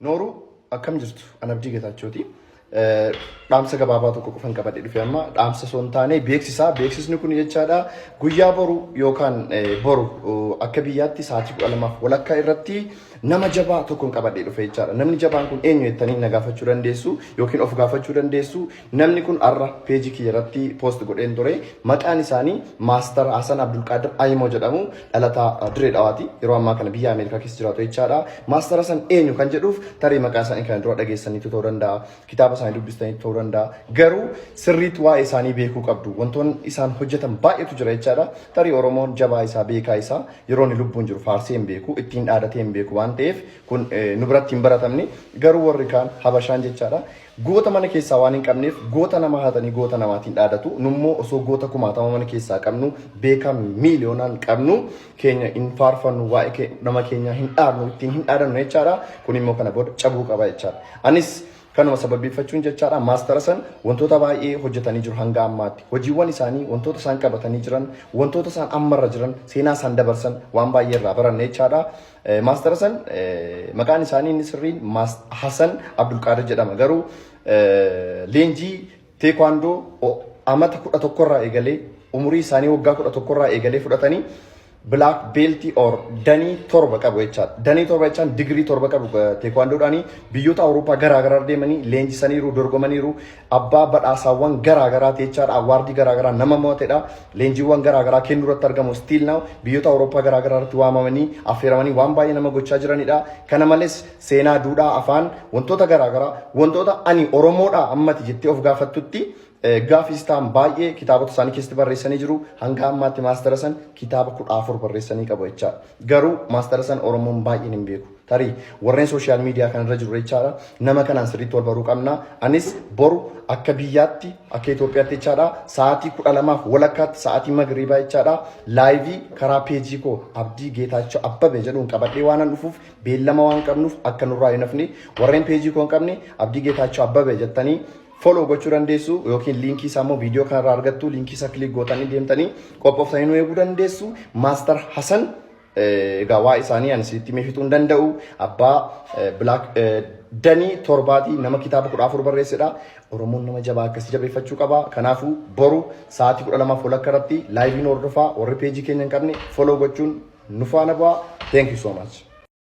Nooruu, akkam jirtu? An Abdii Getaachooti. Dhaamsa gabaabaa tokko qofan qabadhe dhufe amma. Dhaamsa osoo hin taane beeksisa. Beeksisni kun jechaadha, guyyaa boru yookaan boru akka biyyaatti sa'aatii 12:30 irratti nama jabaa tokkon qabadhe dhufe jechaadha. Namni jabaan kun eenyu jettanii na gaafachuu dandeessu yookiin of gaafachuu dandeessu. Namni kun har'a peejii kiyya irratti post godheen ture. Maqaan isaanii Maastar Hasan Abdulqaadir Aymoo jedhamu, dhalataa Diree Dhawaati. Yeroo ammaa kana biyya Ameerikaa keessa jiraatu jechaadha. Maastar Hasan eenyu kan jedhuuf, tarii maqaa isaanii kana dura dhageessaniitu ta'uu danda'a. Kitaaba isaanii dubbistaniitu ta'uu danda'a. Garuu sirriitti waa'ee isaanii beekuu qabdu. Wantoonni isaan hojjetan baay'eetu jira jechaadha. Tarii Oromoon jabaa isaa, beekaa isaa yeroo inni lubbuun jiru faarsee hin beeku, ittiin dhaadatee hin beeku waan ta'eef kun nu biratti hin baratamne. Garuu warri kaan, Habashaan jechaadha, goota mana keessaa waan hin qabneef goota nama hatanii goota namaatiin dhaadatu. Nummoo osoo goota kumaatama mana keessaa qabnu, beekaa miiliyoonaan qabnu, keenya hin faarfannu, waa'ee nama keenyaa hin dhaadnu, ittiin hin dhaadannu jechaadha. Kun immoo kana booda cabuu qaba jechaadha. Anis kanuma sababeeffachuun jechaadha, Maastar Hasan wantoota baay'ee hojjetanii jiru hanga ammaatti. Hojiiwwan isaanii, wantoota isaan qabatanii jiran, wantoota isaan ammarra jiran, seenaa isaan dabarsan waan baay'ee irraa baranne jechaadha. Maastar Hasan, maqaan isaanii inni sirriin Hasan Abdulqaadir jedhama. Garuu leenjii teekwaandoo amata 11rraa eegalee, umurii isaanii waggaa 11rraa eegalee fudhatanii black belt or danii 7 qabu jechaadha. Danii 7 jechaan digirii 7 qabu. Teekwaandoodhaanii biyyoota Awurooppaa garaa garaa deemanii leenjisaniiru, dorgomaniiru. Abbaa badhaasaawwan garaa garaati jechaadha. Award garaa garaa nama mo'atedha. Leenjiiwwan garaa garaa kennuu irratti argamu. Still now biyyoota Awurooppaa garaa garaa irratti waamamanii affeeramanii waan baay'ee nama gochaa jiranidha. Kana malees seenaa, duudhaa, afaan, wantoota garaa garaa, wantoota ani Oromoodha ammati jettee of gaafattutti gaafis ta'an baay'ee kitaabota isaanii keessatti barreessanii jiru. Hanga ammaatti Maastara Hasan kitaaba 14 barreessanii qabu jechaadha. Garuu Maastara Hasan Oromoon baay'een hin beeku. Tarii warreen social media kanarra jiru jechaadha. Nama kanaan sirriitti wal baruu qabna. Anis boru akka biyyaatti, akka Itoophiyaatti jechaadha, sa'aatii 12:30tti, sa'aatii magriibaa jechaadha, live karaa peejii koo Abdii Geetaachoo Abbabe jedhuun qabadhee waan an dhufuuf, beellama waan qabnuuf akka nurraa hin hafne, warreen peejii koo hin qabne Abdii Geetaachoo Abbabe jettanii follow gochuu dandeessu, yookiin liinkii isaa immoo viidiyoo kanarraa argattu. Liinkii isaa click gootanii deemtanii qophooftanii nu eeguu dandeessu. Maastar Hasan, egaa waa isaanii ani sitti himee fixuu hin danda'u. Abbaa black danii 7tii, nama kitaaba 14 barreessedha. Oromoon nama jabaa akkasii jabeeffachuu qaba. Kanaafuu boru sa'aatii 12:30 irratti live hordofaa. Warri peejii keenya hin qabne follow gochuun nu faana bu'aa. Thank you so much.